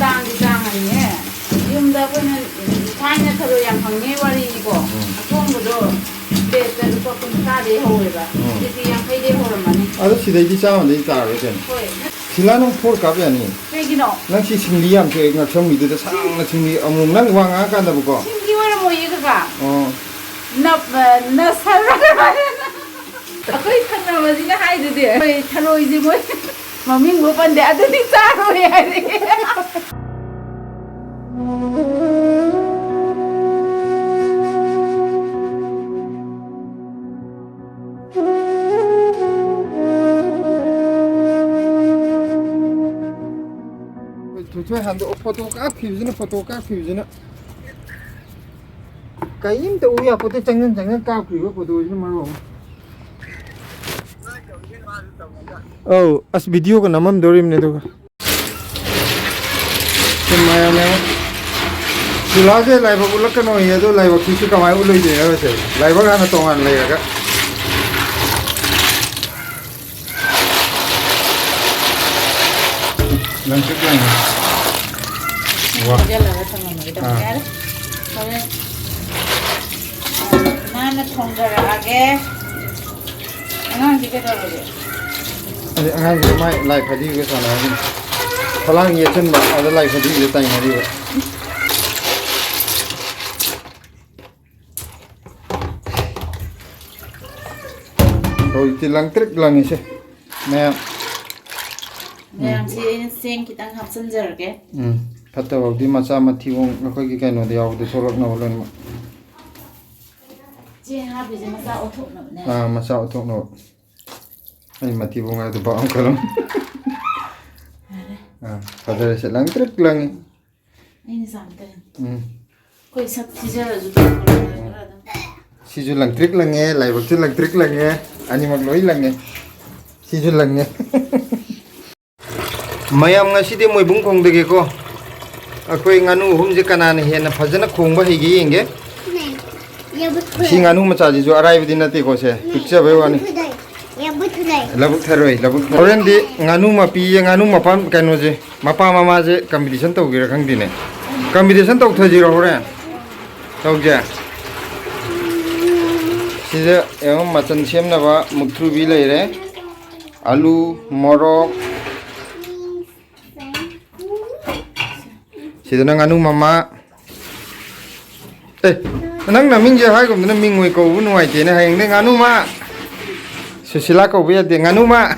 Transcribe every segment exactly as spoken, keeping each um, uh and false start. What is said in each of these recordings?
ꯇꯥꯡꯗꯤ ꯇꯥꯡꯉꯅꯤꯍꯦ꯫ ꯌꯨꯝꯗ ꯑꯩꯈꯣꯏꯅ ꯊꯥꯏꯅ ꯊꯔꯣꯏ ꯌꯥꯝ ꯐꯪꯉꯦ ꯋꯥꯔꯤꯅꯤꯀꯣ꯫ ꯎꯝ꯫ ꯑꯊꯣꯡꯕꯗꯣ ꯄ꯭ꯂꯦꯠꯇ ꯂꯨꯄꯥ ꯀꯨꯟꯊ꯭ꯔꯥꯗꯩ ꯍꯧꯋꯦꯕ꯫ ꯎꯝ꯫ ꯀꯦꯖꯤ ꯌꯥꯡꯈꯩꯗꯩ ꯍꯧꯔꯝꯃꯅꯤ꯫ ꯑꯗꯣ ꯁꯤꯗꯩꯗꯤ ꯆꯥꯝꯃꯗꯩ ꯇꯥꯔꯣꯏ ꯀꯩꯅꯣ꯫ ꯍꯣꯏ꯫ ꯁꯤꯂꯥ, ꯅꯪ ꯐꯣꯔ ꯀꯥꯞ ꯌꯥꯅꯤ꯫ ꯀꯩꯒꯤꯅꯣ? ꯅꯪ ꯁꯤ ꯁꯤꯡꯂꯤ ꯌꯥꯝ ꯊꯣꯛꯑꯦ, ꯉꯛꯁꯝꯒꯤꯗꯨꯗ ꯁꯥꯡꯅ ꯁꯤꯡꯂꯤ ꯑꯃꯨꯛ ꯅꯪ ꯋꯥ ꯉꯥꯡꯉꯀꯥꯟꯗꯕꯀꯣ꯫ ꯁꯤꯡꯂꯤ ꯑꯣꯏꯔꯝꯃꯣꯏꯌꯦ ꯀꯀꯥ꯫ ꯑꯣ꯫ ꯅꯞ-, ꯑ, ꯅꯁꯔ-, ꯑꯩꯈꯣꯏ ꯊꯪꯅꯕꯁꯤꯅ ꯍꯥꯏꯗꯨꯗꯤ, ꯑꯩꯈꯣꯏ ꯊꯔꯣꯏꯁꯦ ꯃꯣꯏ ꯃꯃꯤꯡꯕꯨ ꯄꯟꯗꯦ, ꯑꯗꯨꯗꯤ ꯆꯥꯔꯣꯏ ꯍꯥꯏꯔꯛꯑꯦ꯫ ꯊꯣꯏꯊꯣꯏ ꯍꯟꯗꯣꯛ-, ꯐꯣꯇꯣ ꯀꯥꯞꯈꯤꯕꯁꯤꯅ, ꯐꯣꯇꯣ ꯀꯥꯞꯈꯤꯕꯁꯤꯅ꯫ ꯀꯔꯤꯝꯇ ꯎ ꯌꯥꯄꯣꯠꯇꯦ, ꯆꯪꯁꯤꯟ ꯆꯪꯁꯤꯟ ꯀꯥꯞꯈ꯭ꯔꯤꯕ ꯐꯣꯇꯣꯁꯤꯅ ꯃꯔꯣꯜ ꯑꯃ꯫ ꯑꯧ, ꯑꯁ, ꯚꯤꯗꯤꯑꯣꯒ ꯅꯝꯃꯝꯗꯣꯔꯤꯕꯅꯦ ꯑꯗꯨꯒ꯫ ꯁꯤ ꯃꯌꯥꯝ ꯌꯦꯡꯉꯣ꯫ ꯁꯤꯂꯥꯁꯦ ꯂꯥꯏꯕꯛ ꯎꯠꯂꯛꯀꯅꯣꯌꯦ, ꯑꯗꯣ ꯂꯥꯏꯕꯛꯁꯤꯁꯨ ꯀꯃꯥꯏꯅ ꯎꯠꯂꯣꯏꯗꯣꯏꯅꯣ ꯍꯥꯏꯁꯦ? ꯂꯥꯏꯕꯛ ꯍꯥꯟꯅ ꯇꯣꯉꯥꯟꯅ ꯂꯩꯔꯒ꯫ ꯂꯪꯇ꯭ꯔꯤꯛ ꯂꯪꯉꯦ꯫ ꯋꯥ꯫ ꯍꯩꯖꯤꯜꯂꯒ ꯊꯝꯃꯝꯃꯒꯦ ꯇꯧꯕꯅꯦ꯫ ꯑꯥ꯫ ꯌꯥꯔꯦ꯫ ꯍꯣꯔꯦꯟ ꯅꯥꯟꯅ ꯊꯣꯡꯖꯔꯛꯑꯒꯦ꯫ ꯑꯉꯥꯡꯗꯤ ꯀꯩꯗꯧꯔꯒꯦ? ꯑꯗꯩ ꯑꯉꯥꯡꯁꯤꯅ ꯃꯥꯏ ꯂꯥꯏ ꯐꯗꯤꯒ ꯁꯥꯟꯅꯔꯤꯅꯤ꯫ ꯐꯂꯥꯡ ꯌꯦꯠꯁꯤꯟꯕ, ꯑꯗ ꯂꯥꯏ ꯐꯗꯤꯒ ꯇꯥꯏꯅꯔꯤꯕ꯫ ꯍꯧꯖꯤꯛꯇꯤ ꯂꯪꯇ꯭ꯔꯤꯛ ꯂꯪꯉꯤꯁꯦ ꯃꯌꯥꯝ꯫ ꯎꯝ꯫ ꯃꯌꯥꯝꯁꯤ ꯑꯩꯅ ꯆꯦꯡ ꯈꯤꯇꯪ ꯍꯥꯞꯆꯤꯟꯖꯔꯒꯦ꯫ ꯎꯝ꯫ ꯐꯠꯇꯕ ꯍꯥꯎꯗꯤ ꯃꯆꯥ ꯃꯊꯤꯕꯣꯡ ꯑꯩꯈꯣꯏꯒꯤ ꯀꯩꯅꯣꯗ ꯌꯥꯎꯕꯗꯣ ꯊꯣꯛꯂꯛꯅꯕ ꯂꯣꯏꯅꯃꯛ꯫ ꯆꯦꯡ ꯍꯥꯞꯄꯤꯁꯦ ꯃꯆꯥ ꯑꯣꯟꯊꯣꯛꯅꯕꯅꯦ꯫ ꯑꯥ, ꯃꯆꯥ ꯑꯣꯟꯊꯣꯛꯅꯕ꯫ ꯑꯩ ꯃꯊꯤꯕꯣꯡ ꯍꯥꯏꯗꯣ ꯄꯥꯛ ꯑꯃ ꯈꯜꯂꯝ-꯫ ꯌꯥꯔꯦ꯫ ꯑꯥ, ꯐꯖꯔꯦ ꯁꯦ, ꯂꯪꯇ꯭ꯔꯤꯛ ꯂꯪꯉꯤ꯫ ꯑꯩꯅ ꯆꯥꯝꯗꯣꯏꯅꯤ꯫ ꯎꯝ꯫ ꯑꯩꯈꯣꯏ ꯁꯛ ꯊꯤꯖꯔꯁꯨ ꯇꯧꯔꯣꯏ, ꯈꯔ ꯑꯗꯨꯝ꯫ ꯁꯤꯁꯨ ꯂꯪꯇ꯭ꯔꯤꯛ ꯂꯪꯉꯦ, ꯂꯥꯏꯕꯛꯁꯨ ꯂꯪꯇ꯭ꯔꯤꯛ ꯂꯪꯉꯦ, ꯑꯅꯤꯃꯛ ꯂꯣꯏ ꯂꯪꯉꯦ꯫ ꯁꯤꯁꯨ ꯂꯪꯉꯦ꯫ ꯃꯌꯥꯝ, ꯉꯁꯤꯗꯤ ꯃꯣꯏꯕꯨꯡ ꯈꯣꯡꯗꯒꯦꯀꯣ꯫ ꯑꯩꯈꯣꯏ ꯉꯥꯅꯨ ꯑꯍꯨꯝꯁꯦ ꯀꯅꯥꯅ ꯍꯦꯟꯅ ꯐꯖꯅ ꯈꯣꯡꯕ ꯍꯩꯒꯦ ꯌꯦꯡꯒꯦ꯫ ꯁꯤ ꯉꯥꯅꯨ ꯃꯆꯥꯁꯤꯁꯨ ꯑꯔꯥꯏꯕꯗꯤ ꯅꯠꯇꯦꯀꯣ, ꯁꯦ ꯄꯤꯛꯆꯕꯩ ꯋꯥꯅꯤ꯫ ꯂꯧꯕꯨꯛ ꯊꯔꯣꯏ꯫ ꯂꯧꯕꯨꯛ ꯊꯔꯣꯏ, ꯂꯧꯕꯨꯛ ꯊꯔꯣꯏ꯫ ꯍꯣꯔꯦꯟꯗꯤ ꯉꯥꯅꯨ ꯃꯄꯤꯁꯦ, ꯉꯥꯅꯨ ꯃꯄꯥ, ꯀꯩꯅꯣꯁꯦ, ꯃꯄꯥ ꯃꯃꯥꯁꯦ competition ꯇꯧꯒꯦꯔꯥ ꯈꯪꯗꯦꯅꯦ꯫ Competition ꯇꯧꯊꯁꯤꯔꯣ ꯍꯣꯔꯦꯟ? ꯇꯧꯁꯦ꯫ ꯁꯤꯗ ꯌꯦꯡꯉꯣ, ꯃꯆꯜ ꯁꯦꯝꯅꯕ ꯃꯨꯛꯊ꯭ꯔꯨꯕꯤ ꯂꯩꯔꯦ, ꯑꯂꯨ, ꯃꯣꯔꯣꯛ, ꯁꯤꯗꯅ ꯉꯥꯅꯨ ꯃꯃꯥ꯫ ꯑꯦ, ꯅꯪ ꯅꯃꯤꯡꯁꯦ ꯍꯥꯏꯒꯨꯝꯗꯅ ꯃꯤꯡ ꯑꯣꯏ ꯀꯧꯕ ꯅꯨꯡꯉꯥꯏꯇꯦꯅꯦ꯫ ꯍꯌꯦꯡꯗꯩ ꯉꯥꯅꯨ ꯃꯥ꯫ ꯁꯨꯁꯤꯂꯥ ꯀꯧꯕ ꯌꯥꯗꯦ, ꯉꯥꯅꯨ ꯃꯥ꯫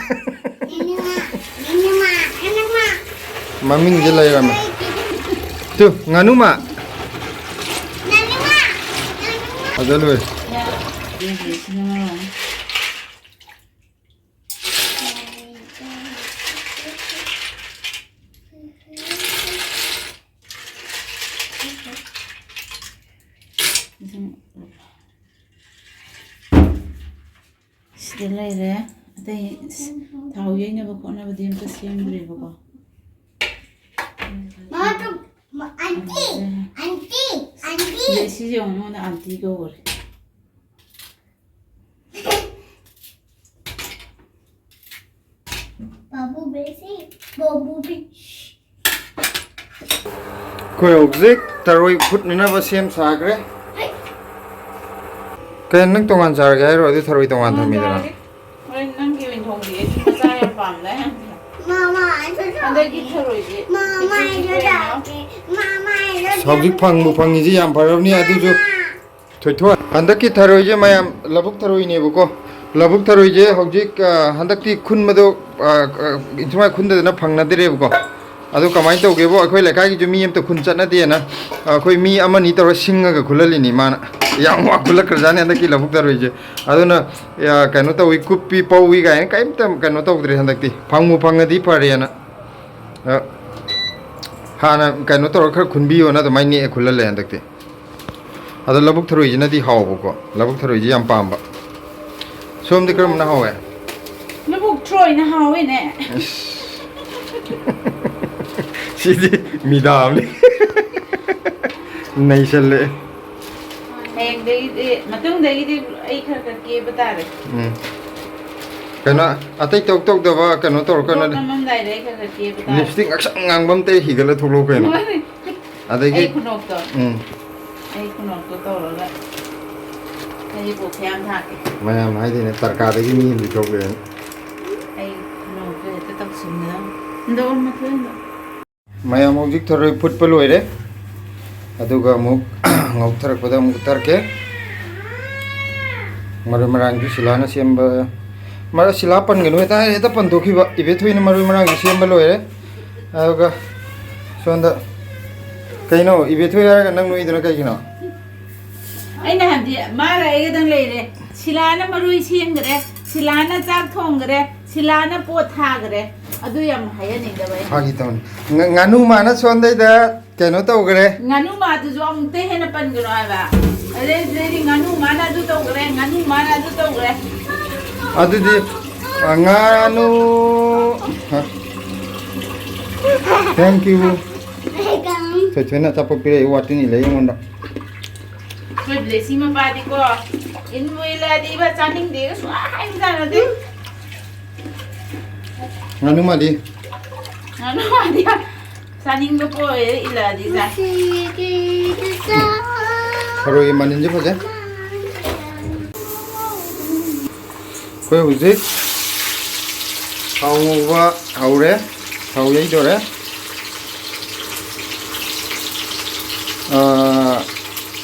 ꯃꯃꯤꯡꯁꯦ ꯂꯩꯔꯝꯃꯦ꯫ ꯇꯨ, ꯉꯥꯅꯨ ꯃꯥ꯫ ꯐꯖ ꯂꯣꯏꯔꯦ꯫ ꯁꯤꯗ ꯂꯩꯔꯦ꯫ ꯑꯇꯩ ꯊꯥꯎ ꯌꯩꯅꯕ ꯈꯣꯠꯅꯕꯗꯤ ꯑꯝꯇ ꯁꯦꯝꯗ꯭ꯔꯦꯕꯀꯣ꯫ ꯃꯃꯥ, ꯇꯨ, ꯑꯟꯇꯤ, ꯑꯟꯇꯤ, ꯑꯟꯇꯤ꯫ ꯁꯤꯗꯩ ꯁꯤꯁꯦ ꯑꯃꯨꯛ ꯅꯉꯣꯟꯗ ꯑꯟꯇꯤ ꯀꯧꯈ꯭ꯔꯦ꯫ ꯕꯥꯕꯨ ꯕꯦꯁꯤ, ꯕꯥꯕꯨ ꯕꯤ꯫ ꯑꯩꯈꯣꯏ ꯍꯧꯖꯤꯛ ꯊꯔꯣꯏ ꯐꯨꯠꯅꯅꯕ ꯁꯦꯝ ꯁꯥꯈ꯭ꯔꯦ꯫ ꯀꯩꯅꯣ, ꯅꯪ ꯇꯣꯉꯥꯟ ꯆꯥꯔꯒꯦ ꯍꯥꯏꯔꯣ? ꯑꯗꯨ ꯊꯔꯣꯏ ꯇꯣꯉꯥꯟ ꯊꯝꯃꯤꯗꯅ꯫ ꯍꯣꯔꯦꯟ ꯅꯪꯒꯤ ꯑꯣꯏꯅ ꯊꯣꯡꯕꯤꯒꯦ꯫ ꯑꯩꯁꯨ ꯃꯆꯥ ꯌꯥꯝ ꯄꯥꯝꯗꯥꯏ꯫ ꯃꯃꯥ, ꯑꯩꯁꯨ ꯍꯟꯗꯛꯀꯤ ꯆꯥꯒꯦ꯫ ꯊꯔꯣꯏꯁꯦ ꯃꯃꯥ, ꯑꯩꯁꯨ ꯆꯥꯒꯦ꯫ ꯃꯃꯥ, ꯑꯩꯁꯨ ꯍꯧꯖꯤꯛ ꯆꯥꯒꯦ꯫ ꯐꯪꯕꯨ ꯐꯪꯉꯤꯁꯤ ꯌꯥꯝ ꯐꯔꯕꯅꯤ꯫ ꯑꯗꯨꯁꯨ ꯃꯃꯥ꯫ ꯊꯣꯏꯊꯣꯏ, ꯍꯟꯗꯛꯀꯤ ꯊꯔꯣꯏꯁꯦ ꯃꯌꯥꯝ ꯂꯧꯕꯨꯛ ꯊꯔꯣꯏꯅꯦꯕꯀꯣ꯫ ꯂꯧꯕꯨꯛ ꯊꯔꯣꯏꯁꯦ ꯍꯧꯖꯤꯛ, ꯑ, ꯍꯟꯗꯛꯇꯤ ꯈꯨꯟꯕꯗꯣ, ꯑ, ꯑ, ꯁꯨꯃꯥꯏꯅ ꯈꯨꯟꯗꯗꯅ ꯐꯪꯅꯗ꯭ꯔꯦꯕꯀꯣ꯫ ꯑꯗꯨ ꯀꯃꯥꯏꯅ ꯇꯧꯒꯦꯕꯨ, ꯑꯩꯈꯣꯏ ꯂꯩꯀꯥꯏꯒꯤꯁꯨ ꯃꯤ ꯑꯝꯇ ꯈꯨꯟ ꯆꯠꯅꯗꯦꯅ, ꯑꯩꯈꯣꯏ ꯃꯤ ꯑꯃꯅꯤ ꯇꯧꯔ ꯁꯤꯡꯉꯒ ꯈꯨꯜꯍꯜꯂꯤꯅꯤ ꯃꯥꯅ꯫ ꯌꯥꯝ ꯋꯥ ꯈꯨꯜꯂꯛꯈ꯭ꯔꯖꯥꯠꯅꯤ ꯍꯟꯗꯛꯀꯤ ꯂꯧꯕꯨꯛ ꯊꯔꯣꯏꯁꯦ꯫ ꯑꯗꯨꯅ, ꯑ, ꯀꯩꯅꯣ ꯇꯧꯋꯤ, ꯀꯨꯞꯄꯤ, ꯄꯧꯏ ꯀꯥꯏꯅ ꯀꯔꯤꯝꯇ ꯀꯩꯅꯣ ꯇꯧꯗ꯭ꯔꯦ ꯍꯟꯗꯛꯇꯤ꯫ ꯐꯪꯕꯨ ꯐꯪꯉꯗꯤ ꯐꯔꯦꯅ꯫ ꯑ, ꯍꯥꯟꯅ ꯀꯩꯅꯣ ꯇꯧꯔꯒ ꯈꯔ ꯈꯨꯟꯕꯤꯌꯣꯅ ꯑꯗꯨꯃꯥꯏꯅ ꯅꯦꯛꯑ ꯈꯨꯜꯍꯜꯂꯦ ꯍꯟꯗꯛꯇꯤ꯫ ꯑꯗꯣ ꯂꯧꯕꯨꯛ ꯊꯔꯣꯏꯁꯤꯅꯗꯤ ꯍꯥꯎꯕꯀꯣ꯫ ꯂꯧꯕꯨꯛ ꯊꯔꯣꯏꯁꯤ ꯌꯥꯝ ꯄꯥꯝꯕ꯫ ꯁꯣꯝꯗꯤ ꯀꯔꯝꯕꯅ ꯍꯥꯎꯋꯦ? ꯂꯧꯕꯨꯛ ꯊꯔꯣꯏꯅ ꯍꯥꯎꯋꯦꯅꯦ꯫ ꯏꯁ꯫ ꯁꯤꯗꯤ ꯃꯤꯗꯥꯝꯅꯤ꯫ ꯅꯩꯁꯜꯂꯛꯑꯦ꯫ ꯍꯌꯦꯡꯗꯒꯤꯗꯤ, ꯃꯇꯨꯡꯗꯒꯤꯗꯤ ꯑꯩ ꯈꯔ ꯈꯔ ꯀꯦꯕ ꯇꯥꯔꯦ꯫ ꯎꯝ꯫ ꯀꯩꯅꯣ, ꯑꯇꯩ ꯇꯧ ꯇꯧꯗꯕ ꯀꯩꯅꯣ ꯇꯧꯔꯀꯥꯟꯗ ꯅꯝꯃꯝꯗꯥꯏꯗ ꯑꯩ ꯈꯔ ꯈꯔ ꯀꯦꯕ ꯇꯥꯔꯦ꯫ ꯂꯤꯞꯁꯇꯤꯛ ꯉꯥꯛꯁꯪ ꯉꯥꯡꯕ ꯑꯝꯇ ꯍꯤꯒꯠꯂ ꯊꯣꯛꯂꯛꯑꯣ ꯀꯩꯅꯣ꯫ ꯑꯗꯒꯤ ꯑꯩ ꯈꯨꯅꯣꯛꯇꯣ꯫ ꯎꯝ꯫ ꯑꯩ ꯈꯨꯅꯣꯛꯇꯣ ꯇꯧꯔꯒ ꯑꯩ ꯄꯣꯛꯁꯦ ꯌꯥꯝ ꯊꯥꯛꯀꯦ꯫ ꯃꯌꯥꯝ ꯍꯥꯏꯗꯣꯏꯅꯦ ꯇꯔꯀꯥꯗꯒꯤ ꯃꯤ ꯑꯃꯗꯤ ꯊꯣꯛꯂꯛꯑꯦꯅ꯫ ꯑꯩ ꯈꯨꯅꯣꯛꯇꯣ ꯍꯦꯛꯇ ꯇꯧꯁꯤꯟꯒꯗꯕꯅꯤ꯫ ꯍꯟꯗꯣꯛꯑꯣ ꯃꯈꯨꯟꯗꯣ꯫ ꯃꯌꯥꯝ ꯍꯧꯖꯤꯛ ꯊꯔꯣꯏ ꯐꯨꯠꯄ ꯂꯣꯏꯔꯦ꯫ ꯑꯗꯨꯒ ꯑꯃꯨꯛ ꯉꯧꯊꯔꯛꯄꯗ ꯑꯃꯨꯛ ꯎꯠꯊꯔꯛꯀꯦ꯫ ꯃꯔꯣꯏ ꯃꯔꯥꯡꯁꯨ ꯁꯤꯂꯥꯅ ꯁꯦꯝꯕ꯫ ꯃꯔꯛ ꯁꯤꯂꯥ ꯄꯟꯒꯅꯨ ꯍꯦꯛꯇ ꯍꯥꯏꯔ ꯍꯦꯛꯇ ꯄꯟꯊꯣꯛꯈꯤꯕ꯫ ꯏꯕꯦꯊꯣꯏꯅ ꯃꯔꯣꯏ ꯃꯔꯥꯡꯁꯨ ꯁꯦꯝꯕ ꯂꯣꯏꯔꯦ꯫ ꯑꯗꯨꯒ ꯁꯣꯝꯗ ꯀꯩꯅꯣ ꯏꯕꯦꯊꯣꯏ ꯍꯥꯏꯔꯒ ꯅꯪ ꯅꯣꯛꯏꯗꯨꯅ ꯀꯩꯒꯤꯅꯣ? ꯑꯩꯅ ꯍꯥꯏꯕꯗꯤ ꯃꯥꯒ ꯑꯩꯒꯗꯪ ꯂꯩꯔꯦ꯫ ꯁꯤꯂꯥꯅ ꯃꯔꯣꯏ ꯁꯦꯝꯈ꯭ꯔꯦ, ꯁꯤꯂꯥꯅ ꯆꯥꯛ ꯊꯣꯡꯈ꯭ꯔꯦ, ꯁꯤꯂꯥꯅ ꯄꯣꯠ ꯊꯥꯈ꯭ꯔꯦ꯫ ꯑꯗꯨ ꯌꯥꯝ ꯍꯥꯏꯍꯟꯅꯤꯡꯗꯕ ꯑꯩꯅ꯫ ꯐꯥꯒꯤ ꯇꯧꯅꯤ꯫ ꯉ-, ꯉꯥꯅꯨ ꯃꯥꯅ ꯁꯣꯟꯗꯩꯗ ꯀꯩꯅꯣ ꯇꯧꯈ꯭ꯔꯦ꯫ ꯉꯥꯅꯨ ꯃꯥꯗꯨꯁꯨ ꯑꯃꯨꯛꯇ ꯍꯦꯟꯅ ꯄꯟꯒꯅꯣ ꯍꯥꯏꯕ꯫ ꯑꯗꯩ ꯁꯤꯗꯩꯗꯤ ꯉꯥꯅꯨ ꯃꯥꯅ ꯑꯗꯨ ꯇꯧꯈ꯭ꯔꯦ, ꯉꯥꯅꯨ ꯃꯥꯅ ꯑꯗꯨ ꯇꯧꯈ꯭ꯔꯦ꯫ ꯑꯗꯨꯗꯤ, ꯑ, ꯉꯥꯅꯨ, ꯍ? Thank you꯫ ꯊꯣꯏꯊꯣꯏꯅ ꯑꯆꯥꯄꯣꯠ ꯄꯤꯔꯛꯏ, ꯋꯥꯇꯤꯟ ꯏꯜꯂꯛꯏ ꯑꯩꯉꯣꯟꯗ꯫ ꯑꯩꯈꯣꯏ ꯕ꯭ꯂꯦꯁꯤ ꯃꯄꯥꯗꯤꯀꯣ, ꯏꯟꯕꯨ ꯏꯜꯂꯗꯤ ꯏꯕ ꯆꯥꯅꯤꯡꯗꯦꯒ ꯁꯨꯡꯍꯥꯏ ꯍꯥꯏꯕꯖꯥꯠ ꯅꯠꯇꯦ꯫ ꯉꯥꯅꯨ ꯃꯥꯗꯤ? ꯉꯥꯅꯨ ꯃꯥꯗꯤ ꯆꯥꯅꯤꯡꯕ ꯄꯣꯛꯑꯦ, ꯏꯜꯂꯛꯑꯗꯤ ꯆꯥꯏ꯫ ꯊꯔꯣꯏꯒꯤ ꯃꯅꯤꯟꯁꯦ ꯐꯖꯩ꯫ ꯑꯩꯈꯣꯏ ꯍꯧꯖꯤꯛ ꯊꯥꯎ ꯉꯧꯕ ꯍꯧꯔꯦ, ꯊꯥꯎ ꯌꯩꯗꯣꯔꯦ꯫ ꯑꯥ,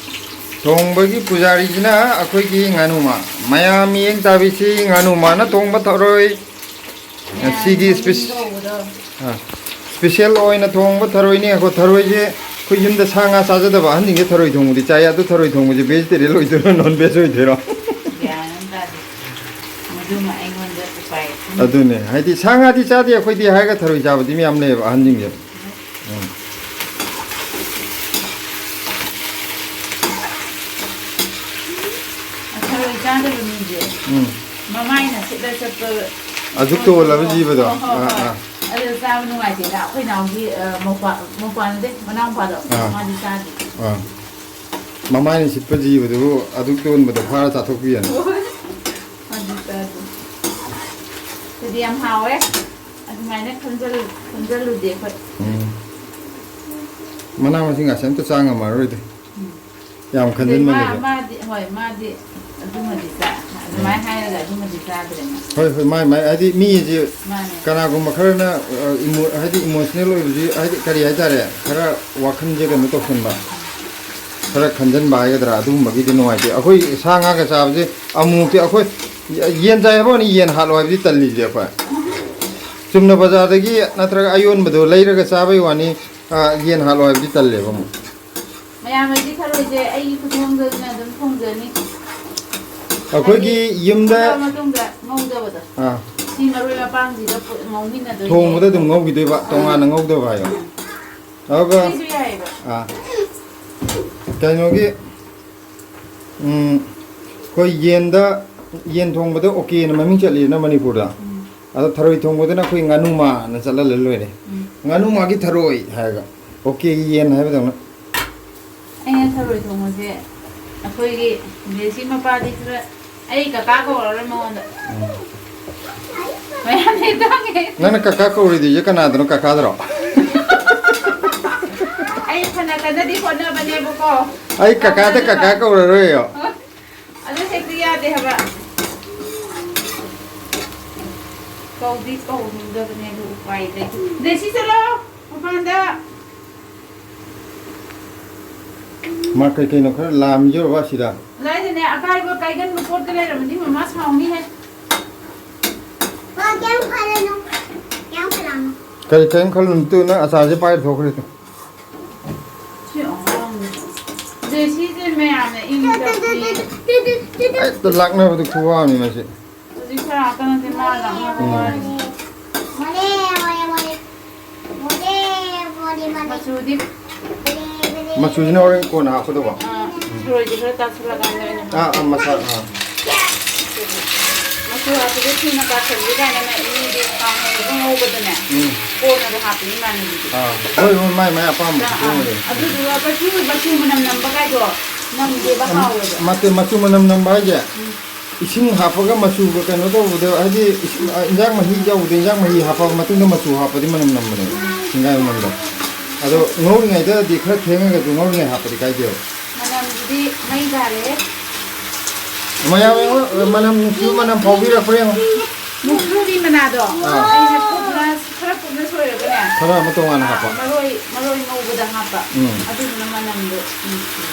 ꯊꯣꯡꯕꯒꯤ ꯄꯨꯖꯥꯔꯤꯁꯤꯅ ꯑꯩꯈꯣꯏꯒꯤ ꯉꯥꯅꯨꯃ꯫ ꯃꯌꯥꯝ ꯃꯤꯠꯌꯦꯡ ꯇꯥꯕꯤꯁꯤ ꯉꯥꯅꯨꯃꯅ ꯊꯣꯡꯕ ꯊꯧꯔꯣꯏ꯫ ꯉꯁꯤꯒꯤ ꯃꯌꯥꯝ ꯏꯁꯄꯤꯁ-, ꯃꯃꯤꯡ ꯀꯧꯕꯗꯣ꯫ ꯑꯥ, ꯏꯁꯄꯤꯁꯦꯜ ꯑꯣꯏꯅ ꯊꯣꯡꯕ ꯊꯔꯣꯏꯅꯤ꯫ ꯑꯩꯈꯣꯏ ꯊꯔꯣꯏꯁꯦ ꯑꯩꯈꯣꯏ ꯌꯨꯝꯗ ꯁꯥ ꯉꯥ ꯆꯥꯖꯗꯕ ꯑꯍꯟꯁꯤꯡꯁꯦ ꯊꯔꯣꯏ ꯊꯣꯡꯕꯗꯤ ꯆꯥꯏ꯫ ꯑꯗꯨ ꯊꯔꯣꯏ ꯊꯣꯡꯕꯁꯦ ꯚꯦꯖꯤꯇꯦꯔꯤꯌꯟ ꯑꯣꯏꯗꯣꯏꯔꯣ, ꯅꯣꯟ ꯚꯦꯖ ꯑꯣꯏꯗꯣꯏꯔꯣ? ꯒ꯭ꯌꯥꯟ ꯑꯃ ꯇꯥꯗꯦ꯫ ꯃꯗꯨꯃ ꯑꯩꯉꯣꯟꯗ ꯎꯄꯥꯏ ꯈꯪꯗꯦ꯫ ꯑꯗꯨꯅꯦ, ꯍꯥꯏꯗꯤ ꯁꯥ ꯉꯥꯗꯤ ꯆꯥꯗꯦ ꯑꯩꯈꯣꯏꯗꯤ ꯍꯥꯏꯔꯒ ꯊꯔꯣꯏ ꯆꯥꯕꯗꯤ ꯃꯌꯥꯝ ꯂꯩꯌꯦꯕ ꯑꯍꯟꯁꯤꯡꯁꯦ꯫ ꯎꯝ꯫ ꯊꯔꯣꯏ ꯆꯥꯗꯕ ꯃꯤꯁꯦ ꯎꯝ꯫ ꯃꯃꯥꯏꯅ ꯁꯤꯠꯂ ꯆꯠꯄ ꯑꯗꯨ ꯇꯣꯜꯂꯕ ꯖꯤꯕꯗꯣ? ꯍꯣꯏ, ꯍꯣꯏ, ꯑꯥ, ꯍꯣꯏ꯫ ꯑꯥ꯫ ꯑꯗꯨ ꯆꯥꯕ ꯅꯨꯡꯉꯥꯏꯇꯦꯗ꯫ ꯑꯩꯈꯣꯏ ꯏꯅꯥꯎꯒꯤ, ꯑ, ꯃꯧꯄ꯭ꯋꯥ-, ꯃꯧꯄ꯭ꯋꯥ ꯅꯠꯇꯦ, ꯃꯅꯥꯎꯄꯥꯗꯣ, ꯑꯥ꯫ ꯃꯥꯗꯤ ꯆꯥꯗꯦ꯫ ꯑꯥ꯫ ꯃꯃꯥꯏꯅ ꯁꯤꯠꯄ ꯖꯤꯕꯗꯨꯕꯨ ꯑꯗꯨ ꯇꯣꯟꯕꯗꯣ ꯐꯥꯔ ꯆꯥꯊꯣꯛꯄꯤꯒꯅꯤ꯫ ꯍꯣꯏ꯫ ꯃꯥꯗꯤ ꯆꯥꯗꯦ꯫ ꯌꯥꯝ ꯍꯥꯎꯋꯦ꯫ ꯑꯗꯨꯃꯥꯏꯅ ꯈꯟꯖꯜ-, ꯈꯟꯖꯜꯂꯨꯗꯦ ꯑꯩꯈꯣꯏ꯫ ꯎꯝ꯫ ꯃꯅꯥ ꯃꯁꯤꯡ ꯑꯁꯦ ꯑꯝꯇ ꯆꯥ ꯉꯝꯃꯔꯣꯏꯗꯤ꯫ ꯎꯝ꯫ ꯌꯥꯝ ꯑꯗꯩ ꯃꯥ-, ꯈꯟꯖꯟꯃꯜꯂꯁꯨ꯫ ꯃꯥꯗꯤ, ꯍꯣꯏ, ꯃꯥꯗꯤ ꯑꯗꯨꯃꯗꯤ ꯆꯥ-, ꯑꯗꯨꯃꯥꯏꯅ ꯎꯝ꯫ ꯍꯥꯏꯔꯒ ꯑꯗꯨꯃꯗꯤ ꯆꯥꯗ꯭ꯔꯦ ꯃꯥ꯫ ꯍꯣꯏ, ꯍꯣꯏ, ꯃꯥꯏ, ꯃꯥꯏ, ꯍꯥꯏꯗꯤ ꯃꯤꯁꯦ ꯃꯥꯅꯦ꯫ ꯀꯅꯥꯒꯨꯝꯕ ꯈꯔꯅ, ꯑ, ꯏꯃꯣ-, ꯍꯥꯏꯗꯤ emotional ꯑꯣꯏꯕꯁꯤ, ꯍꯥꯏꯗꯤ ꯀꯔꯤ ꯍꯥꯏꯇꯥꯔꯦ, ꯈꯔ ꯋꯥꯈꯜꯁꯦ ꯀꯩꯅꯣ ꯇꯧꯁꯟꯕ, ꯈꯔ ꯈꯟꯖꯟꯕ ꯍꯥꯏꯒꯗ꯭ꯔꯥ, ꯑꯗꯨꯒꯨꯝꯕꯒꯤꯗꯤ ꯅꯨꯡꯉꯥꯏꯇꯦ꯫ ꯑꯩꯈꯣꯏ ꯁꯥ ꯉꯥꯒ ꯆꯥꯕꯁꯦ ꯑꯃꯨꯛꯇꯤ ꯑꯩꯈꯣꯏ ꯌꯦꯟ ꯆꯥꯏ ꯍꯥꯏꯕ ꯋꯥꯅꯤ, ꯌꯦꯟ ꯍꯥꯠꯂꯣ ꯍꯥꯏꯕꯗꯤ ꯇꯜꯂꯤꯁꯦ ꯑꯩꯈꯣꯏ꯫ ꯆꯨꯝꯅ ꯕꯖꯥꯔꯗꯒꯤ ꯅꯠꯇ꯭ꯔꯒ ꯑꯌꯣꯟꯕꯗꯣ ꯂꯩꯔꯒ ꯆꯥꯕꯩ ꯋꯥꯅꯤ, ꯑ, ꯌꯦꯟ ꯍꯥꯠꯂꯣ ꯍꯥꯏꯕꯗꯤ ꯇꯜꯂꯦꯕ ꯑꯃꯨꯛ꯫ ꯃꯌꯥꯝꯅꯗꯤ ꯊꯔꯣꯏꯁꯦ ꯑꯩꯒꯤ ꯈꯨꯊꯣꯡꯗ ꯑꯣꯏꯅ ꯑꯗꯨꯝ ꯊꯣꯡꯖꯅꯤ꯫ ꯑꯩꯈꯣꯏꯒꯤ ꯍꯥꯏꯗꯤ ꯌꯨꯝꯗ ꯊꯣꯡꯉ ꯃꯇꯨꯡꯗ ꯉꯧꯗꯕꯗꯣ꯫ ꯑꯥ꯫ ꯁꯤ ꯃꯔꯣꯏ ꯃꯄꯥꯡꯁꯤꯒ ꯄꯨ-, ꯉꯧꯃꯤꯟꯅꯗꯣꯏꯅꯦ꯫ ꯊꯣꯡꯕꯗ ꯑꯗꯨꯝ ꯉꯧꯈꯤꯗꯣꯏꯕ, ꯑꯥ꯫ ꯇꯣꯉꯥꯟꯅ ꯉꯧꯗꯕ ꯍꯥꯏꯌꯣ꯫ ꯎꯝ꯫ ꯑꯗꯨꯒ ꯁꯤꯁꯨ ꯌꯥꯏꯌꯦꯕ꯫ ꯑꯥ꯫ ꯀꯩꯅꯣꯒꯤ, ꯎꯝ, ꯑꯩꯈꯣꯏ ꯌꯦꯟꯗ, ꯌꯦꯟ ꯊꯣꯡꯕꯗ ꯑꯣꯀꯦꯅ ꯃꯃꯤꯡ ꯆꯠꯂꯤꯗꯅ ꯃꯅꯤꯄꯨꯔꯗ꯫ ꯎꯝ꯫ ꯑꯗꯣ ꯊꯔꯣꯏ ꯊꯣꯡꯕꯗꯅ ꯑꯩꯈꯣꯏ ꯉꯥꯅꯨꯃꯥꯅ ꯆꯠꯍꯜꯂ ꯂꯣꯏꯔꯦ꯫ ꯎꯝ꯫ ꯉꯥꯅꯨꯃꯥꯒꯤ ꯊꯔꯣꯏ ꯍꯥꯏꯔꯒ ꯑꯣꯀꯦꯒꯤ ꯌꯦꯟ ꯍꯥꯏꯕꯗꯧꯅ꯫ ꯑꯩꯅ ꯊꯔꯣꯏ ꯊꯣꯡꯕꯁꯦ ꯑꯩꯈꯣꯏꯒꯤ ꯖꯦꯁꯤ ꯃꯄꯥꯗꯤ ꯈꯔ, ꯑꯩ ꯀꯀꯥ ꯀꯧꯔꯔꯣꯏ ꯃꯉꯣꯟꯗ꯫ ꯎꯝ꯫ ꯃꯌꯥꯝ ꯂꯩ ꯇꯥꯡꯉꯦ꯫ ꯅꯪꯅ ꯀꯀꯥ ꯀꯧꯔꯤꯗꯨꯁꯦ ꯀꯅꯥꯗꯅꯣ, ꯀꯀꯥꯗꯔꯣ? ꯑꯩ ꯐꯅ ꯀꯟꯅꯗꯤ ꯍꯣꯠꯅꯕꯅꯦꯕꯀꯣ꯫ ꯑꯩ ꯀꯀꯥꯗ ꯀꯀꯥ ꯀꯧꯔꯔꯣꯏꯌꯣ꯫ ꯑꯗꯨ ꯍꯦꯛꯇ ꯌꯥꯗꯦ ꯍꯥꯏꯕ꯫ ꯀꯧꯗꯤ ꯀꯧꯅꯤꯡꯗꯕꯅꯦ, ꯑꯗꯨ ꯎꯄꯥꯏ ꯂꯩꯇꯦ꯫ ꯖꯦꯁꯤ, ꯆꯠꯂꯣ ꯃꯄꯥꯟꯗ꯫ ꯃꯥ ꯀꯩ ꯀꯩꯅꯣ ꯈꯔ ꯂꯥꯝꯃꯤꯖꯧꯔꯕ ꯑꯁꯤꯗ? ꯑꯗꯥꯏꯗꯅꯦ, ꯑꯀꯥꯏꯕ ꯀꯥꯏꯒꯟꯕ ꯄꯣꯠꯇ ꯂꯩꯔꯝꯃꯗꯤ ꯃꯃꯥ ꯁꯥꯎꯅꯤꯍꯦ꯫ ꯃꯥ ꯀꯩꯝ ꯈꯜꯂꯨꯅꯨ꯫ ꯀꯩꯝ ꯈꯜꯂꯨꯅꯨ꯫ ꯀꯔꯤ ꯀꯩꯝ ꯈꯜꯂꯨꯅꯨ? ꯇꯨ ꯅꯪ ꯑꯆꯥꯔꯁꯦ ꯄꯥꯏꯔ ꯊꯣꯛꯈ꯭ꯔꯦ ꯇꯨ꯫ ꯁꯤ ꯑꯉꯥꯡꯁꯦ꯫ ꯖꯦꯁꯤꯁꯦ ꯃꯌꯥꯝꯅ ꯏꯪ ꯇꯞꯄꯤ꯫ ꯍꯦꯛꯇ ꯂꯥꯛꯅꯕꯗ ꯈꯨꯋꯥ ꯑꯃꯅꯤ ꯃꯁꯤ꯫ ꯍꯧꯖꯤꯛ ꯈꯔ ꯉꯥꯛꯇ ꯅꯠꯇꯦ ꯃꯥ ꯂꯥꯛꯅꯕ ꯎꯝ꯫ ꯋꯥꯔꯤꯁꯦ꯫ ꯃꯣꯔꯦ, ꯃꯣꯔꯦ, ꯃꯣꯔꯦ꯫ ꯃꯣꯔꯦ, ꯃꯣꯔꯦ, ꯃꯣꯔꯦ꯫ ꯃꯆꯨꯗꯤ? ꯃꯣꯔꯦ, ꯃꯣꯔꯦ꯫ ꯃꯆꯨꯁꯤꯅ ꯍꯣꯔꯦꯟ ꯀꯣꯟꯅ ꯍꯥꯞꯀꯗꯧꯕ꯫ ꯑꯥ, ꯎꯝ꯫ ꯊꯔꯣꯏꯁꯦ ꯈꯔ ꯆꯥꯁꯤꯜꯂꯀꯥꯟꯗ ꯑꯣꯏꯅ ꯑꯥ, ꯍꯥꯞꯄꯣ꯫ ꯑꯥ, ꯃꯆꯥ, ꯑꯥ꯫ ꯃꯆꯨ ꯍꯥꯞꯄꯗ ꯊꯨꯅ ꯀꯥꯁꯜꯂꯤ ꯀꯥꯏꯅ ꯃꯤ-, ꯃꯤꯗꯤ ꯀꯥꯡꯍꯧꯗ ꯉꯧꯕꯗꯅꯦ꯫ ꯎꯝ꯫ ꯀꯣꯟꯅꯒ ꯍꯥꯞꯄꯤ ꯏꯃꯥꯟꯅꯕꯤꯗꯤ꯫ ꯑꯥ, ꯍꯣꯏ, ꯍꯣꯏ, ꯃꯥꯏ, ꯃꯥꯏ ꯑꯄꯥꯝꯕ ꯑꯥ, ꯑꯥ꯫ ꯈꯨꯊꯣꯡ ꯑꯣꯏꯔꯦ꯫ ꯑꯗꯨꯗꯨꯒ ꯃꯆꯨ, ꯃꯆꯨ ꯃꯅꯝ ꯅꯝꯕ ꯀꯥꯏꯗꯣ ꯅꯝꯗꯦꯕ, ꯎꯝ, ꯍꯥꯎꯋꯦꯕ꯫ ꯃꯆꯨ, ꯃꯆꯨ ꯃꯅꯝ ꯅꯝꯕ ꯍꯥꯏꯁꯦ? ꯎꯝ꯫ ꯏꯁꯤꯡ ꯍꯥꯞꯄꯒ ꯃꯆꯨꯒ ꯀꯩꯅꯣ ꯇꯧꯕꯗ, ꯍꯥꯏꯗꯤ ꯏꯁꯤꯡ, ꯑ, ꯏꯟꯖꯥꯡ ꯃꯍꯤ ꯌꯥꯎꯕꯗ, ꯏꯟꯖꯥꯡ ꯃꯍꯤ ꯍꯥꯞꯄ ꯃꯇꯨꯡꯗ ꯃꯆꯨ ꯍꯥꯞꯄꯗꯤ ꯃꯅꯝ ꯅꯝꯕꯅꯦ, ꯁꯤꯡꯒꯥꯏ ꯃꯅꯝꯗꯣ꯫ ꯑꯗꯣ ꯉꯧꯔꯤꯉꯩꯗꯗꯤ ꯈꯔ ꯊꯦꯡꯉꯒꯁꯨ ꯉꯧꯔꯤꯉꯩ ꯍꯥꯞꯄꯗꯤ ꯀꯥꯏꯗꯦꯕ꯫ ꯃꯅꯝꯁꯤꯗꯤ ꯃꯩ ꯇꯥꯔꯦ꯫ ꯃꯌꯥꯝ ꯌꯦꯡꯉꯣ, ꯃꯅꯝ ꯅꯨꯡꯁꯤꯕ ꯃꯅꯝ ꯐꯥꯎꯕꯤꯔꯛꯄ꯭ꯔꯥ ꯌꯦꯡꯉꯣ꯫ ꯃꯨꯛꯊ꯭ꯔꯨꯕꯤ ꯃꯅꯥꯗꯣ ꯑꯥ꯫ ꯑꯩꯅ ꯀꯨꯞꯅ, ꯈꯔ ꯀꯨꯞꯅ ꯁꯣꯏꯔꯒꯅꯦ꯫ ꯈꯔ ꯑꯃ ꯇꯣꯉꯥꯟꯅ ꯑꯥ, ꯍꯥꯞꯄ꯫ ꯃꯔꯣꯏ, ꯃꯔꯣꯏ ꯉꯧꯕꯗ ꯍꯥꯞꯄ꯫ ꯎꯝ꯫ ꯑꯗꯨꯗꯨꯅ ꯃꯅꯝꯗꯣ ꯅꯨꯡꯁꯤ꯫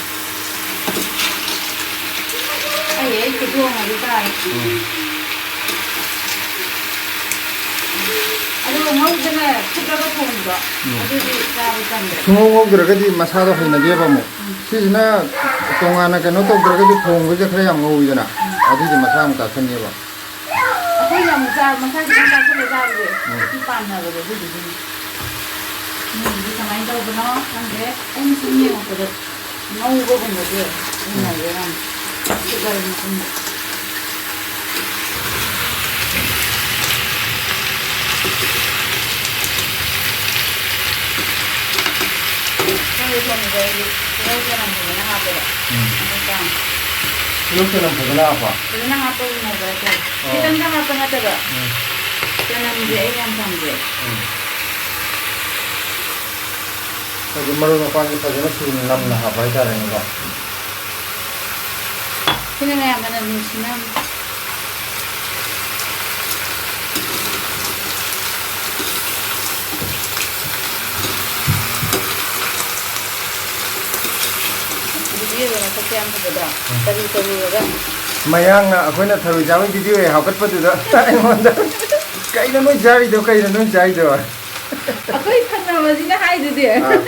ꯑꯩ, ꯑꯩ ꯈꯨꯊꯣꯡ ꯑꯗꯨ ꯇꯥꯔꯦ꯫ ꯎꯝ꯫ ꯑꯗꯨꯒ ꯉꯧꯗꯅ ꯐꯨꯠꯂꯒ ꯊꯣꯡꯕꯗꯣ, ꯎꯝ꯫ ꯑꯗꯨꯗꯤ ꯆꯥꯕ ꯇꯟꯗ꯭ꯔꯦ꯫ ꯁꯨꯡꯉꯧ ꯉꯧꯗ꯭ꯔꯒꯗꯤ ꯃꯁꯥꯗꯣ ꯍꯩꯅꯗꯦꯕ ꯑꯃꯨꯛ꯫ ꯎꯝ꯫ ꯁꯤꯁꯤꯅ ꯇꯣꯉꯥꯟꯅ ꯀꯩꯅꯣ ꯇꯧꯗ꯭ꯔꯒꯗꯤ ꯊꯣꯡꯕꯁꯦ ꯈꯔ ꯌꯥꯝ ꯉꯧꯋꯤꯗꯅ, ꯎꯝ꯫ ꯑꯗꯨꯗꯤ ꯃꯁꯥ ꯑꯃꯨꯛ ꯆꯥꯁꯟꯅꯦꯕ꯫ ꯑꯩꯈꯣꯏꯅ ꯑꯃꯨꯛ ꯆꯥ-, ꯃꯁꯥ ꯈꯤꯇꯪ ꯆꯥꯁꯤꯜꯂ ꯆꯥꯕꯁꯦ ꯎꯝ꯫ ꯁꯤ ꯄꯥꯝꯅꯕꯗꯣ ꯑꯗꯨꯗꯨꯒꯤꯅꯤ꯫ ꯃꯤꯒꯤꯗꯤ ꯀꯃꯥꯏꯅ ꯇꯧꯕꯅꯣ ꯈꯪꯗꯦ꯫ ꯑꯩꯅ ꯁꯨꯝ ꯌꯦꯡꯉꯛꯄꯗ ꯉꯧꯕꯒꯨꯝꯕꯁꯦ ꯎꯝ꯫ ꯍꯩꯅꯔꯦ ꯌꯥꯝ꯫ ꯐꯨꯠꯂꯕ ꯃꯇꯨꯡꯗ꯫ ꯈꯪꯗꯦ, ꯊꯣꯡꯕꯗ ꯑꯩꯗꯤ ꯇꯤꯜꯍꯧ ꯆꯅꯝ ꯐꯖꯅ ꯍꯥꯞꯄꯦꯕ꯫ ꯎꯝ꯫ ꯑꯗꯨ ꯄꯥꯝꯃꯦ꯫ ꯇꯤꯜꯍꯧ ꯆꯅꯝ ꯐꯖꯅ ꯍꯥꯞꯄ? ꯐꯖꯅ ꯍꯥꯞꯄꯒꯤ ꯃꯑꯣꯡꯗ ꯍꯥꯏꯇꯥꯔꯦ꯫ ꯑꯣ꯫ ꯈꯤꯇꯪꯗ ꯍꯥꯞꯄ ꯅꯠꯇꯕ꯫ ꯎꯝ꯫ ꯆꯅꯝꯁꯦ ꯑꯩ ꯌꯥꯝ ꯄꯥꯝꯖꯩ꯫ ꯎꯝ꯫ ꯍꯥꯏꯗꯤ ꯃꯔꯣꯏ ꯃꯄꯥꯡꯁꯦ ꯐꯖꯅ ꯁꯨꯅ ꯅꯝꯅ ꯍꯥꯞꯄ ꯍꯥꯏꯇꯥꯔꯦꯅꯦꯀꯣ꯫ ꯁꯤꯅ ꯃꯌꯥꯝ ꯃꯅꯝ ꯅꯨꯡꯁꯤꯅꯕꯅꯤ꯫ ꯚꯤꯗꯤꯑꯣꯗ ꯃꯁꯛꯁꯦ ꯌꯥꯝ ꯐꯖꯗ꯭ꯔꯣ? ꯎꯝ꯫ ꯇꯔꯨ ꯇꯔꯨꯔꯒ꯫ ꯃꯌꯥꯡꯅ ꯑꯩꯈꯣꯏꯅ ꯊꯔꯣꯏ ꯆꯥꯕꯒꯤ ꯚꯤꯗꯤꯑꯣ ꯍꯦꯛ ꯍꯥꯞꯀꯠꯄꯗꯨꯗ ꯑꯩꯉꯣꯟꯗ, "ꯀꯩꯅꯣ ꯅꯣꯏ ꯆꯥꯔꯤꯗꯣ? ꯀꯩꯅꯣ ꯅꯣꯏ ꯆꯥꯔꯤꯗꯣ?" ꯑꯩꯈꯣꯏ ꯊꯪꯅꯕꯁꯤꯅ ꯍꯥꯏꯗꯨꯗꯤ, ꯑꯥ꯫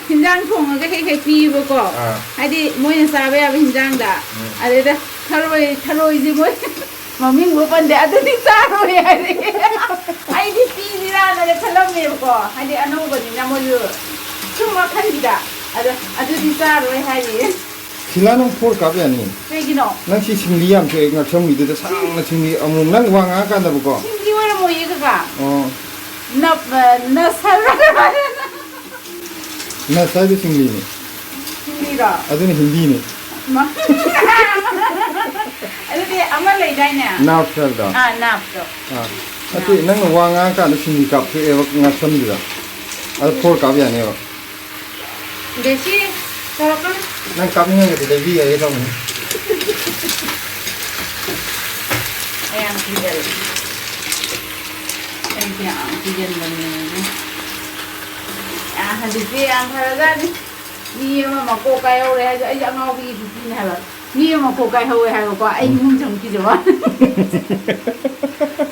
ꯍꯤꯟꯖꯥꯡ ꯊꯣꯡꯉꯒ ꯍꯦꯛ ꯍꯦꯛ ꯄꯤꯌꯦꯕꯀꯣ꯫ ꯑꯥ꯫ ꯍꯥꯏꯗꯤ ꯃꯣꯏꯅ ꯆꯥꯕ ꯌꯥꯕ ꯍꯤꯟꯖꯥꯡꯗ꯫ ꯎꯝ꯫ ꯑꯗꯩꯗ ꯊꯔꯣꯏ, ꯊꯔꯣꯏꯁꯦ ꯃꯣꯏ ꯃꯃꯤꯡꯕꯨ ꯄꯟꯗꯦ, "ꯑꯗꯨꯗꯤ ꯆꯥꯔꯣꯏ" ꯍꯥꯏꯔꯦ꯫ ꯑꯩꯗꯤ ꯄꯤꯁꯤꯔꯥꯅꯒ ꯈꯜꯂꯝꯃꯦꯕꯀꯣ, ꯍꯥꯏꯗꯤ ꯑꯅꯧꯕꯅꯤꯅ ꯃꯣꯏꯁꯨ ꯁꯨꯝ ꯋꯥꯈꯜꯁꯤꯗ꯫ ꯑꯗ, "ꯑꯗꯨꯗꯤ ꯆꯥꯔꯣꯏ" ꯍꯥꯏꯔꯦ꯫ ꯁꯤꯂꯥ, ꯅꯪ ꯐꯣꯔ ꯀꯥꯞ ꯌꯥꯅꯤ꯫ ꯀꯩꯒꯤꯅꯣ? ꯅꯪ ꯁꯤ ꯁꯤꯡꯂꯤ ꯌꯥꯝ ꯊꯣꯛꯑꯦ, ꯉꯛꯁꯝꯒꯤꯗꯨꯗ ꯁꯥꯡꯅ ꯁꯤꯡꯂꯤ ꯑꯃꯨꯛ ꯅꯪ ꯋꯥ ꯉꯥꯡꯉꯀꯥꯟꯗꯕꯀꯣ꯫ ꯁꯤꯡꯂꯤ ꯑꯣꯏꯔꯝꯃꯣꯏꯌꯦ ꯀꯀꯥ꯫ ꯑꯣ꯫ ꯅꯞ-, ꯑ, ꯅꯁꯔ-, ꯅꯁ ꯍꯥꯏꯗꯣ ꯁꯤꯡꯂꯤꯅꯤ꯫ ꯁꯤꯡꯂꯤꯔꯣ? ꯑꯗꯨꯅ ꯍꯤꯟꯗꯤꯅꯤ꯫ ꯃ-, ꯑꯗꯨꯗꯤ ꯑꯃ ꯂꯩꯗꯥꯏꯅꯦ? ꯅꯥꯞ ꯁꯦꯜꯗꯣ? ꯑꯥ, ꯅꯥꯞꯇꯣ꯫ ꯑꯥ꯫ ꯅꯠꯇꯦ, ꯅꯪꯅ ꯋꯥ ꯉꯥꯡꯉꯀꯥꯟꯗ ꯁꯤꯡꯂꯤ ꯀꯥꯞꯊꯣꯛꯑꯦꯕ ꯉꯛꯁꯝꯗꯨꯗ꯫ ꯑꯗꯨ ꯐꯣꯔ ꯀꯥꯞ ꯌꯥꯅꯦꯕ꯫ ꯕꯦꯁꯤ, ꯇꯧꯔꯛꯀꯅꯨ꯫ ꯅꯪ ꯀꯥꯞꯅꯤꯡꯉꯒꯗꯤ ꯂꯩꯕꯤꯒꯦ ꯇꯧꯕꯅꯤ꯫ ꯑꯩ ꯌꯥꯝ ꯀꯤꯖꯔꯦ꯫ ꯑꯩꯁꯦ ꯌꯥꯝ ꯀꯤꯒꯟꯕꯅꯦ꯫ ꯑꯥ, ꯍꯧꯖꯤꯛꯇꯤ ꯌꯥꯝ ꯐꯔꯖꯥꯠꯅꯤ꯫ ꯃꯤ ꯑꯃ ꯃꯀꯣꯛ ꯀꯥꯏꯍꯧꯔꯦ ꯍꯥꯏꯗꯣ ꯑꯩꯁꯦ ꯑꯉꯥꯎꯕꯤꯒꯤ ꯕꯤꯄꯤꯅꯦ ꯍꯥꯏꯕ꯫ ꯃꯤ ꯑꯃ ꯃꯀꯣꯛ ꯀꯥꯏꯍꯧꯋꯦ ꯍꯥꯏꯕꯀꯣ, ꯑꯩ ꯏꯃꯨꯡ ꯆꯪꯈꯤꯗꯕ꯫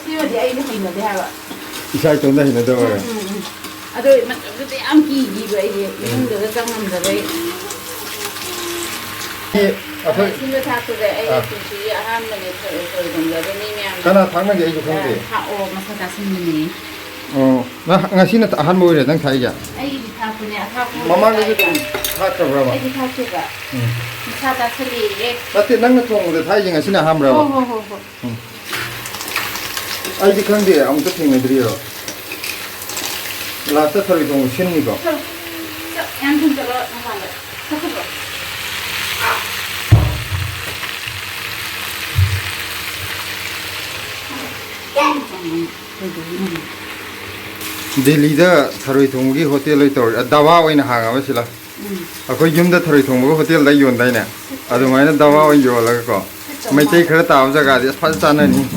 ꯁꯤꯃꯗꯤ ꯑꯩꯅ ꯍꯩꯅꯗꯦ ꯍꯥꯏꯕ꯫ ꯏꯁꯥ ꯏꯇꯣꯝꯇ ꯍꯩꯅꯗꯕ ꯑꯣꯏꯔꯦ꯫ ꯎꯝ, ꯎꯝ, ꯎꯝ꯫ ꯑꯗꯣ ꯃꯇꯝꯗꯨꯗ ꯌꯥꯝ ꯀꯤꯈꯤꯕ ꯑꯩꯁꯦ, ꯎꯝ꯫ ꯏꯃꯨꯡꯗꯒ ꯆꯪꯉꯝꯗꯕꯩ꯫ ꯑꯦ, ꯑꯩꯈꯣꯏ ꯁꯤꯟꯕ ꯊꯥꯛꯄꯁꯦ ꯑꯩꯒꯤ ꯑꯥ꯫ ꯄꯨꯟꯁꯤꯒꯤ ꯑꯍꯥꯟꯕꯅꯦ ꯊꯣꯏ-, ꯊꯣꯏꯒꯨꯝꯕ꯫ ꯑꯗꯣ ꯃꯤ ꯃꯌꯥꯝꯅ ꯀꯅꯥ ꯊꯥꯛꯅꯒꯦ? ꯑꯩꯁꯨ ꯈꯪꯗꯦ꯫ ꯑ, ꯊꯥꯛꯑꯣ, ꯃꯁꯥ ꯇꯥꯁꯤꯟꯕꯅꯦ꯫ ꯑꯣ, ꯅꯪ ꯉꯁꯤꯅ ꯑꯍꯥꯟꯕ ꯑꯣꯏꯔꯦ ꯅꯪ ꯊꯥꯛꯏꯁꯦ? ꯑꯩꯒꯤꯗꯤ ꯊꯥꯛꯄꯅꯦ, ꯑꯊꯥꯛꯄ ꯑꯣꯏꯔꯦ ꯃꯃꯥꯡꯗꯁꯨ ꯍꯥꯏꯕ꯫ ꯑꯗꯨꯝ ꯊꯥꯛꯈ꯭ꯔꯕ꯭ꯔꯕ? ꯑꯩꯗꯤ ꯊꯥꯛꯇꯦꯕ꯫ ꯎꯝ꯫ ꯃꯁꯥ ꯇꯥꯁꯜꯂꯦꯌꯦ꯫ ꯅꯠꯇꯦ, ꯅꯪꯅ ꯊꯣꯡꯕꯗ ꯊꯥꯛꯏꯁꯦ ꯉꯁꯤꯅ ꯑꯍꯥꯟꯕ꯭ꯔꯕ? ꯍꯣ, ꯍꯣ, ꯍꯣ, ꯍꯣ꯫ ꯎꯝ꯫ ꯑꯩꯗꯤ ꯈꯪꯗꯦ, ꯑꯃꯨꯛꯇ ꯊꯦꯡꯅꯗ꯭ꯔꯤꯑꯕ꯫ ꯂꯥꯁꯇ ꯊꯔꯣꯏ ꯊꯣꯡꯕ ꯁꯤꯟꯅꯤꯀꯣ? ꯆꯠꯂꯣ꯫ ꯆꯠ-, ꯌꯥꯝ ꯊꯨꯅ ꯆꯠꯂꯣ, ꯃꯄꯥꯟꯗ꯫ ꯆꯠꯈ꯭ꯔꯣ꯫ ꯗꯦꯜꯂꯤꯗ ꯊꯔꯣꯏ ꯊꯣꯡꯕꯒꯤ ꯍꯣꯇꯦꯜ ꯑꯣꯏ ꯇꯧꯔꯦ꯫ ꯗꯥꯕꯥ ꯑꯣꯏꯅ ꯍꯥꯡꯉꯕ ꯁꯤꯂ꯫ ꯎꯝ꯫ ꯑꯩꯈꯣꯏ ꯌꯨꯝꯗ ꯊꯔꯣꯏ ꯊꯣꯡꯕꯒ ꯍꯣꯇꯦꯜꯗ ꯌꯣꯟꯗꯥꯏꯅꯦ? ꯑꯗꯨꯃꯥꯏꯅ ꯗꯥꯕꯥ ꯑꯣꯏꯅ ꯌꯣꯜꯂꯒꯀꯣ꯫ ꯃꯩꯇꯩ ꯈꯔ ꯇꯥꯕ ꯖꯒꯥꯗꯤ ꯑꯁ ꯐꯖꯅ ꯆꯥꯅꯅꯤ꯫ ꯎꯝ꯫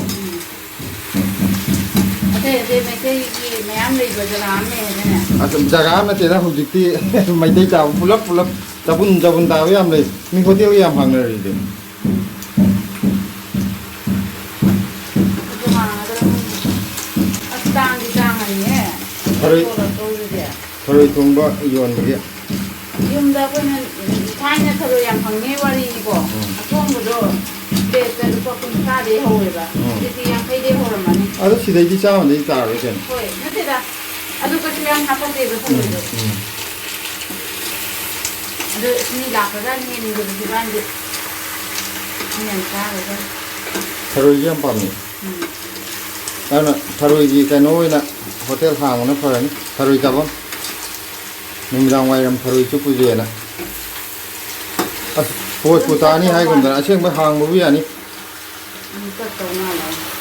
ꯑꯇꯩ ꯑꯇꯩ ꯃꯩꯇꯩꯒꯤ ꯃꯌꯥꯝ ꯂꯩꯕ ꯖꯒꯥ ꯑꯃ ꯂꯩ ꯍꯥꯏꯗꯥꯏꯅꯦ? ꯑꯗꯨꯝ ꯖꯒꯥ ꯑꯃ ꯅꯠꯇꯦꯗ, ꯍꯧꯖꯤꯛꯇꯤ ꯃꯩꯇꯩ ꯇꯥꯕ ꯄꯨꯂꯞ ꯄꯨꯂꯞ ꯆꯕꯨꯟ ꯆꯕꯨꯟ ꯇꯥꯕ ꯌꯥꯝ ꯂꯩ꯫ ꯃꯤ ꯍꯣꯇꯦꯜꯒ ꯌꯥꯝ ꯍꯥꯡꯅꯔꯤꯗꯨꯗꯤ꯫ ꯑꯗꯨ ꯍꯥꯡꯉꯒ ꯑꯗꯨꯝ ꯑꯁ ꯇꯥꯡꯗꯤ ꯇꯥꯡꯉꯅꯤꯍꯦ꯫ ꯊꯔꯣꯏ ꯇꯧꯔꯛꯇꯧꯔꯤꯗꯤ꯫ ꯊꯔꯣꯏ ꯊꯣꯡꯕ ꯌꯣꯟꯕꯒꯤ꯫ ꯌꯨꯝꯗ ꯑꯩꯈꯣꯏꯅ ꯊꯥꯏꯅ ꯊꯔꯣꯏ ꯌꯥꯝ ꯐꯪꯉꯦ ꯋꯥꯔꯤꯅꯤꯀꯣ꯫ ꯎꯝ꯫ ꯑꯊꯣꯡꯕꯗꯣ ꯄ꯭ꯂꯦꯠꯇ ꯂꯨꯄꯥ ꯀꯨꯟꯊ꯭ꯔꯥꯗꯩ ꯍꯧꯋꯦꯕ꯫ ꯎꯝ꯫ ꯍꯧꯖꯤꯛꯇꯤ ꯌꯥꯡꯈꯩꯗꯩ ꯍꯧꯔꯝꯃꯅꯤ꯫ ꯑꯗꯣ ꯁꯤꯗꯩꯗꯤ ꯆꯥꯝꯃꯗꯩ ꯇꯥꯔꯣꯏ ꯀꯩꯅꯣ꯫ ꯍꯣꯏ, ꯅꯠꯇꯦꯗ꯫ ꯑꯗꯨ ꯀꯩꯁꯨ ꯌꯥꯝ ꯍꯥꯞꯄꯛꯇꯦꯕ ꯎꯝ, ꯊꯔꯣꯏꯗꯣ꯫ ꯎꯝ꯫ ꯑꯗꯨ ꯃꯤ ꯂꯥꯛꯈ꯭ꯔꯖꯥꯠꯅꯤ ꯌꯦꯡꯅꯤꯡꯕꯗꯣ ꯍꯧꯖꯤꯛꯀꯥꯟꯗꯤ꯫ ꯃꯤ ꯌꯥꯝ ꯆꯥꯈ꯭ꯔꯖꯥꯠꯅꯤ꯫ ꯊꯔꯣꯏꯁꯦ ꯌꯥꯝ ꯄꯥꯝꯃꯤ꯫ ꯎꯝ꯫ ꯑꯗꯨꯅ ꯊꯔꯣꯏꯒꯤ ꯀꯩꯅꯣ ꯑꯣꯏꯅ ꯍꯣꯇꯦꯜ ꯍꯥꯡꯕꯅ ꯐꯔꯅꯤ꯫ ꯊꯔꯣꯏ ꯆꯥꯐꯝ꯫ ꯅꯨꯃꯤꯗꯥꯡ ꯋꯥꯏꯔꯝ ꯊꯔꯣꯏ ꯆꯨꯞꯄꯨꯁꯦꯅ꯫ ꯑꯁ, ꯄꯣꯠꯄꯨ ꯇꯥꯅꯤ ꯍꯥꯏꯒꯨꯝꯗꯅ ꯑꯁꯦꯡꯕ ꯍꯥꯡꯕꯕꯨ ꯌꯥꯅꯤ꯫ ꯆꯠꯇꯧ ꯃꯥꯜꯂꯦ꯫